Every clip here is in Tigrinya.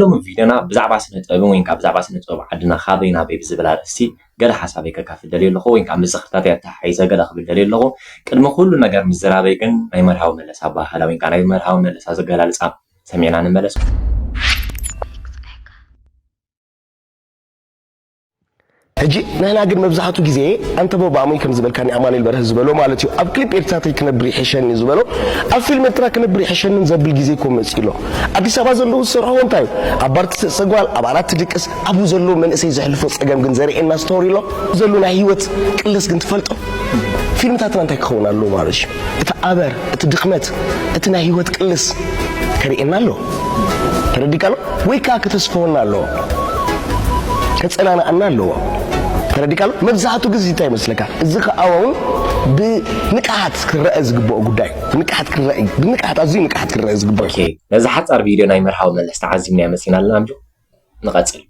ሎሚ ቪድዮና ብዛዕባ ስነ ጥበብን ወይ ከዓ ብዛዕባ ስነ ጥበብ ዓድና ካበይ ናበይ ብዝብል ኣርእስቲ ገለ ሓሳበይ ከካፍል ደልየ ኣለኹ፣ ወይ ከዓ ምስ ዝኽርታተይ ኣተሓሒዘ ገለ ክብል ደልየ ኣለኹ። ቅድሚ ኩሉ ነገር ምዝራበይ ግን ናይ መርሃዊ መለስ ኣባህላ ወይ ከዓ ናይ መርሃዊ መለስ ኣገላልፃ ሰሚዕና ንመለስ። ሕጂ ንሕና ግን መብዛሕቱ ግዜ ኣንተ ቦባሞይ ከም ዝበልካኒ ኣማኑኤል በርህ ዝበሎ ማለት እዩ ኣብ ክሊፕ ኤርትራተይ ክነብር ይሕሸኒ ዝበሎ ኣብ ፊልም ኤርትራ ክነብር ይሕሸንን ዘብል ግዜ እኮ መፂ ኣሎ ኣዲስ ኣበባ ዘለዉ ዝሰርሕዎ እንታይ ኣብ ባር ትስእሰ ጓል ኣብ ኣራት ትድቅስ ኣብኡ ዘለዉ መንእሰይ ዘሕልፎ ፀገም ግን ዘርእየና ስቶሪ ኣሎ ዘሎ ናይ ህይወት ቅልስ ግን ትፈልጦ ፊልምታትና እንታይ ክኸውን ኣለዎ ማለት እዩ እቲ ኣበር እቲ ድኽመት እቲ ናይ ህይወት ቅልስ ከርእየና ኣለዎ ተረዲካ ኣሎ ወይ ከዓ ከተስፈወና ኣለዎ ከፀናንኣና ኣለዎ ተረዲካ ኣሎ መብዛሕቱ ግዜ እንታይ ይመስለካ እዚ ከዓ እውን ብንቅሓት ክረአ ዝግብኦ ጉዳይ ብንቅሓት ክረአ ብንቅሓት ኣዝዩ ንቅሓት ክረአ ዝግብኦ ነዚ ሓፃር ቪድዮ ናይ መርሃዊ መለስ ተዓዚብና መፂና ኣለና ኣምጆ ንቐፅል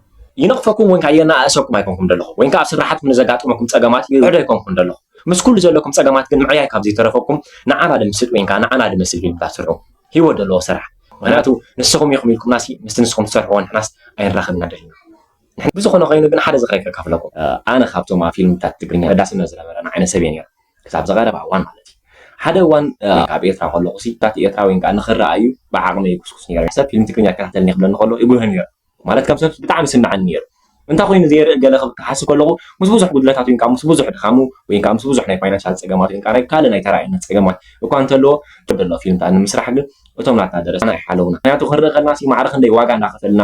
ይነቕፈኩም ወይ ከዓ የናእሰኩም ኣይኮንኩም ዘለኹ ወይ ከዓ ኣብ ስራሓትኩም ንዘጋጥመኩም ፀገማት ይሕዶ ኣይኮንኩም ዘለኹ ምስ ኩሉ ዘለኩም ፀገማት ግን ምዕያይ ካብ ዘይተረፈኩም ንዓና ድምስጥ ወይ ከዓ ንዓና ድመስል ኢልኩም ትሰርሑ ህይወት ዘለዎ ስራሕ ምክንያቱ ንስኹም ኢኹም ኢልኩምናሲ ምስቲ ንስኹም ትሰርሕዎ ንሕናስ ኣይንራኸብና ደሊና ብዝኾነ ኮይኑ ግን ሓደ ዝኽረይ ከካፍለኩም ኣነ ካብቶም ኣብ ፊልምታት ትግርኛ ተዳስነ ዝነበረ ንዓይነ ሰብ እየ ነይረ ክሳብ ዝቐረባ እዋን ማለት እዩ ሓደ እዋን ኣብ ኤርትራ ከለኹ ሲ ታት ኤርትራ ወይ ከዓ ንኽረኣዩ ብዓቕመይ ይኩስኩስ ነይረ ሰብ ፊልም ትግርኛ ይከታተልኒ ክብለኒ ከሎ ይጉህኒ ነይረ ማለት ከም ሰብ ብጣዕሚ ስናዓኒ ነይሩ እንታ ኮይኑ ዘይርኢ ገለ ክሓስብ ከለኹ ምስ ብዙሕ ጉድለታት ወይ ከዓ ምስ ብዙሕ ድኻሙ ወይ ከዓ ምስ ብዙሕ ናይ ፋይናንሻል ፀገማት ወይ ከዓ ናይ ካልእ ናይ ተራእየነት ፀገማት እኳ እንተለዎ ዘሎ ፊልምታት ንምስራሕ ግን እቶም ናትና ደረስና ኣይሓለውና ምክንያቱ ክንርኢ ከለና ሲ ማዕረ ክንደይ ዋጋ እንዳኸፈልና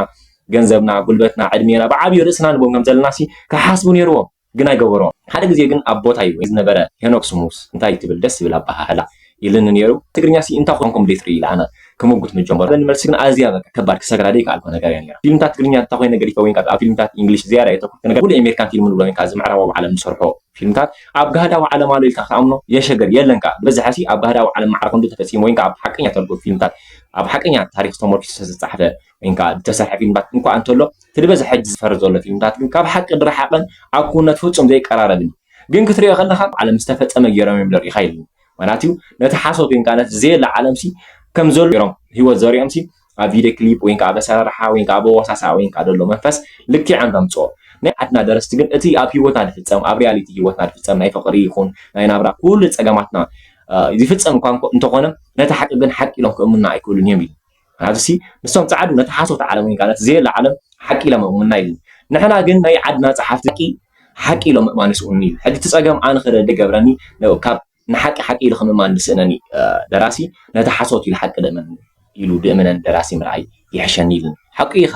ገንዘብና ጉልበትና ዕድሜና ብዓብዩ ርእስና ንቦም ከም ዘለና ሲ ክሓስቡ ነይርዎም ግን ኣይገበሮም ሓደ ግዜ ግን ኣብ ቦታ እዩ ዝነበረ ሄኖክ ስሙስ እንታይ ትብል ደስ ዝብል ኣበሃህላ ኢልኒ ነይሩ ትግርኛ ሲ እንታይ ኮንኩም ዴት ርኢ ኢለ ኣነ ክምጉት ምጀመሩ በኒ መልሲ ግን ኣዝያ በቃ ከባድ ክሰግራ ደይ ከኣልኮ ነገር እያ ነይራ ፊልምታት ትግርኛ እንታይ ኮይነ ገዲፈ ወይ ኣብ ፊልምታት እንግሊሽ ዝያዳ የተኩርኩ ነገር ኩሉ ኣሜሪካን ፊልም ንብሎ ወይ እዚ ምዕራባዊ ዓለም ዝሰርሖ ፊልምታት ኣብ ጋህዳዊ ዓለም ኣሎ ኢልካ ክትኣምኖ የሸገር የለን ከኣ ዝበዝሐ ሲ ኣብ ጋህዳዊ ዓለም ማዕረ ክንዱ ተፈጺሙ ወይ ኣብ ሓቀኛ ተልጎ ፊልምታት ኣብ ሓቀኛ ታሪክ ተመርኪሱ ዝተጻሕፈ ወይ ከዓ ዝተሰርሐ ፊልምታት እንኳ እንተሎ እቲ ዝበዝሐ ሕጂ ዝፈሪ ዘሎ ፊልምታት ግን ካብ ሓቂ ዝረሓቐን ኣብ ክውነት ፍጹም ዘይቀራረብን እዩ። ግን ክትሪኦ ከለኻ ዓለም ዝተፈጸመ ገይሮም እዮም ዘርእዩኻ ኢሉኒ። ምኽንያቱ ነቲ ሓሶት ወይ ከዓ ነቲ ዘየለ ዓለም ሲ ከም ዘሎ ገይሮም ህይወት ዘሪኦም ሲ ኣብ ቪድዮ ክሊፕ ወይ ከዓ ኣብ ኣሰራርሓ ወይ ከዓ ኣብ ኣወሳስኣ ወይ ከዓ ዘሎ መንፈስ ልኪዖም ዘምፅኦ። ናይ ዓድና ደረስቲ ግን እቲ ኣብ ህይወትና ዝፍጸም ኣብ ሪያሊቲ ህይወትና ዝፍጸም ናይ ፍቕሪ ይኹን ናይ ናብራ ኩሉ ፀገማትና ዝፍጸም እኳ እንተኾነ ነቲ ሓቂ ግን ሓቂ ኢሎም ክእምኑና ኣይክእሉን እዮም ኢሉ። ምኽንያቱ ሲ ንሶም ጸዓዱ ነቲ ሓሶት ዓለም ወይ ከዓ ነቲ ዘየለ ዓለም ሓቂ ኢሎም ይእምኑና ኢሉ። ንሕና ግን ናይ ዓድና ጸሓፍቲ ሓቂ ሓቂ ኢሎም ምእማን ይስእኑኒ ኢሉ። ሕጂ እቲ ጸገም ኣነ ክርእ ዝገብረኒ ካብ ንሓቂ ሓቂ ኢሉ ክምእማን ዝስእነኒ ደራሲ ነቲ ሓሶት ኢሉ ሓቂ ድእመን ኢሉ ድእምነን ደራሲ ምርኣይ ይሕሸኒ ኢሉኒ። ሓቁ ኢኻ።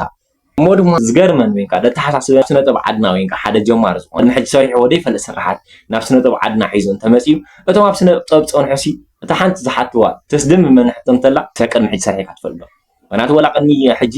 እሞ ድማ ዝገርመን ወይ ከዓ ዘተሓሳስበን ኣብ ስነ ጥበብ ዓድና ወይ ከዓ ሓደ ጀማሪ ዝኾነ ቅድሚ ሕጂ ሰሪሕዎ ዘይፈልጥ ስርሓት ናብ ስነ ጥበብ ዓድና ሒዙ እንተመፂኡ እቶም ኣብ ስነ ጥበብ ዝፀንሑ ሲ እታ ሓንቲ ዝሓትዋ ተስድምም መን ሕቶ እንተላ ሰብ ቅድሚ ሕጂ ሰሪሕካ ትፈልጥ ዶ? ምኽንያቱ ወላ ቅድሚ ሕጂ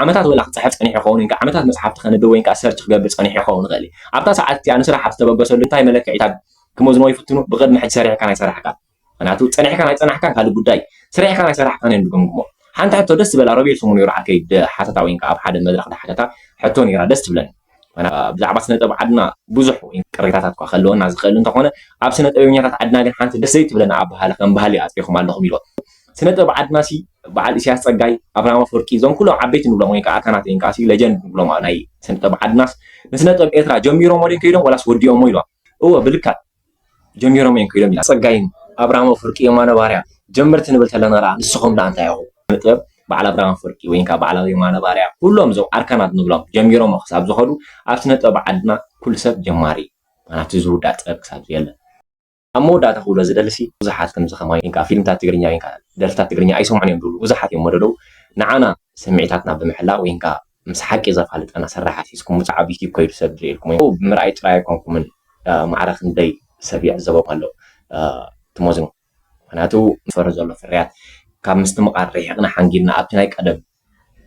ዓመታት ወላ ክፅሕፍ ፀኒሑ ይኸውን ወይ ከዓ ዓመታት መፅሓፍቲ ከንብብ ወይ ከዓ ሰርች ክገብር ፀኒሑ ይኸውን ይኽእል እዩ። ኣብታ ሰዓት እቲኣ ንስራሕ ኣብ ዝተበገሰሉ እንታይ መለክዒታት ክመዝንዎ ይፍትኑ? ብቅድሚ ሕጂ ሰሪሕካን ኣይሰራሕካን። ምኽንያቱ ፀኒሕካን ኣይፀናሕካን ካልእ ጉዳይ፣ ሰሪሕካን ኣይሰራሕካን እዮም ዝግምግሞ። ሓንቲ ሕቶ ደስ ዝበላ ሮቤል ስሙ ነይሩ ዓርከይ ሓተታ ወይ ከዓ ኣብ ሓደ መድረኽ ዝሓተታ ሕቶ ነይራ ደስ ትብለኒ። ብዛዕባ ስነ ጥበብ ዓድና ብዙሕ ቅሬታታት እኳ ከለወና ዝኽእል እንተኾነ ኣብ ስነ ጥበበኛታት ዓድና ግን ሓንቲ ደስ ዘይትብለና ኣበሃህላ ከም ባህሊ ኣጥፊኹም ኣለኹም ኢልዎ። ስነ ጥበብ ዓድና ሲ በዓል ኢሳያስ ፀጋይ፣ ኣብርሃም ኣፈወርቂ እዞም ኩሎም ዓበይቲ ንብሎም ወይ ከዓ ኣርካናት ወይ ከዓ ሲ ለጀንድ ንብሎም ናይ ስነ ጥበብ ዓድናስ ንስነ ጥበብ ኤርትራ ጀሚሮሞ ድዮም ከይዶም ወላስ ወዲኦሞ ኢልዋ። እወ ብልካ ጀሚሮም እዮም ከይዶም ኢላ። ፀጋይን ኣብርሃም ኣፈወርቂ የማነ ባርያ ጀመርቲ ንብል ተለና ደኣ ንስኹም ደኣ እንታይ ኢኹም? ስነ ጥበብ በዓል ኣብርሃም ኣፈወርቂ ወይ ከዓ በዓል የማነ ባርያ ኩሎም እዞም ኣርካናት ንብሎም ጀሚሮሞ ክሳብ ዝኸዱ ኣብ ስነ ጥበብ ዓድና ኩሉ ሰብ ጀማሪ እዩ። ምኽንያቱ ዝውዳእ ጥበብ ክሳብ የለን። ኣብ መወዳእታ ክብሎ ዝደሊ ሲ ብዙሓት ከምዚ ከማይ ወይ ከዓ ፊልምታት ትግርኛ ወይ ከዓ ደርፍታት ትግርኛ ኣይሰምዑን እዮም ዝብሉ ብዙሓት እዮም ወደደው ንዓና ስምዒታትና ብምሕላው ወይ ከዓ ምስ ሓቂ ዘፋልጠና ስርሓት ሒዝኩም ውፃእ ኣብ ዩቲብ ከይዱ ሰብ ዝርእየልኩም ወይ ብምርኣይ ጥራይ ኣይኮንኩምን ማዕረ ክንደይ ሰብ ይዕዘቦም ኣሎ ትመዝኑ ምክንያቱ ዝፈሪ ዘሎ ፍርያት ካብ ምስትምቓር ርሒቕና ሓንጊልና ኣብቲ ናይ ቀደም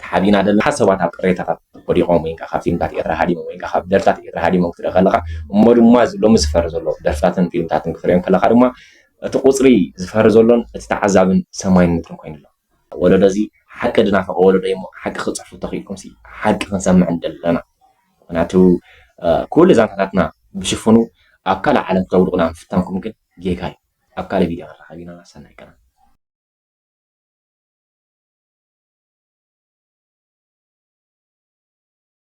ተሓቢና ዘለና ሰባት ኣብ ቅሬታታት ወዲቖም ወይ ካብ ፊልምታት ኤርትራ ሃዲሞም ወይ ካብ ደርፍታት ኤርትራ ሃዲሞም ክትርኢ ከለኻ እሞ ድማ ሎሚ ዝፈሪ ዘሎ ደርፍታትን ፊልምታትን ክትሪኦም ከለኻ ድማ እቲ ቁፅሪ ዝፈሪ ዘሎን እቲ ተዓዛብን ሰማይን ምድርን ኮይኑ ኣሎ። ወለዶ እዚ ሓቂ ዝናፈቐ ወለዶ እዩ እሞ ሓቂ ክፅሕፉ ተኽኢልኩም ሲ ሓቂ ክንሰምዕ ንደሊ ኣለና። ምክንያቱ ኩሉ ዛንታታትና ብሽፍኑ ኣብ ካልእ ዓለም ክተውድቑና ምፍታንኩም ግን ጌጋ እዩ። ኣብ ካልእ ቪድዮ ክንራኸብ ኢና። ሰናይ ቀን።